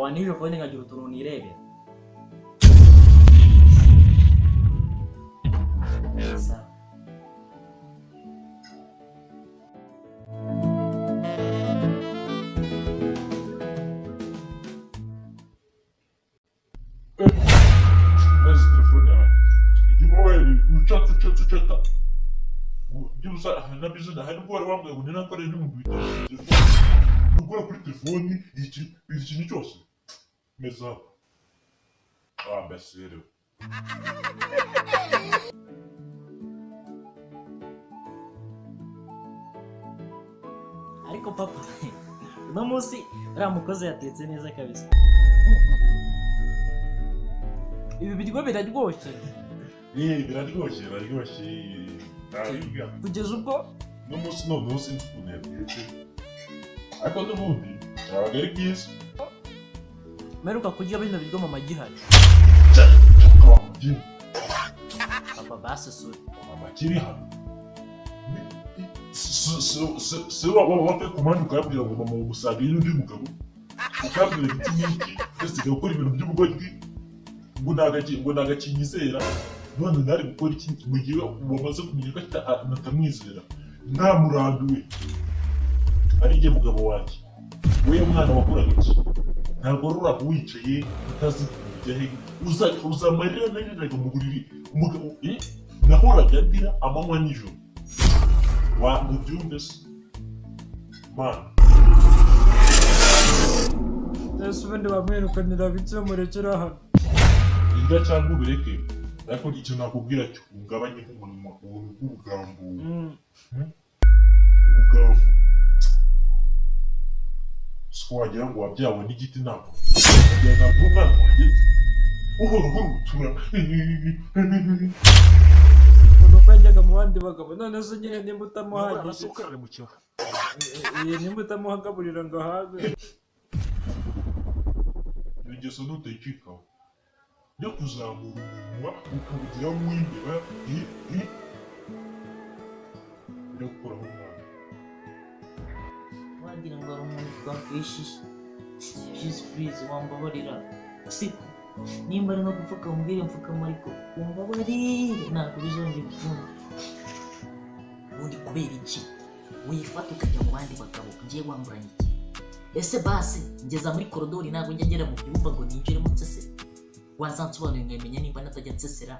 Wanije phone nkagira utuntu nirebera. Sawa. Maze telefone yanjye igihe wowe ucata ucata ucata byibuze na bizina hari ubwo wari wambwiye ngo ninakore n'ibihumbi 5 telefone nugura kuri telefoni iki ikintu cyose meza ah mbese rero Ariko papa uno munsi uriya mukozi yatetse neza kabisa. Ibi biryo biraryoshye. Biraryoshye biraryoshye. Kugeza ubwo no munsi noneho sinzi ukuntu yatetse ariko n'ubundi byabaga ari byiza. Mperuka kurya bino biryo mama agihari. Papa basusura. Mama akiri hano si wapfe ku mpande ukayabwira ngo mama umusaga iyo undi mugabo ukayabwira ibiti n'iki byose gukora ibintu by'ubugoryi ngo ngo nagakinyizera none nari gukora iki mu gihe wamaze kumenya ko natamwizera ntamurambiwe ari njye mugabo wanjye we mwana wakoraga iki ntabwo ruraga wicaye utazi kujya he uzamarira nariraga mu buriri umugabo nahoraga ndira amanywa nijoro wa ubyumve se mana. Ese ubundi bamwirukanira bike murekera hano. Irya cyangwa ubireke ariko icyo nakubwira cyo ungabanye nk'umunwa w'ubugambo ubugambo siko wagira ngo wabyawe n'igiti ntabwo wagira ntabwo umwana wanjye uhora uhora utura Ukuntu yajyaga mu bandi bagabo none se nyine nimba utamuhagije nimba utamuhagaburira ngo ahage iyo ngeso ntutayicikaho yo kuzamura umunwa ukawugira nk'uw'imbeba yo gukuraho umwana Wagira ngo hari umuntu twapfishije. Please please wambabarira. Siko nimba ari no gupfuka umbwire mfukama ariko umbabarire ntabwo bizongera ukundi. Ubundi kubera iki wifata ukajya mu bandi bagabo ngiye wamburanya iki? Ese basi ngeza muri korodori ntabwo njya ngera mu byumba ngo ninjiremo nsesere. Wazansobanurira nkamenya nimba natajya nsesera.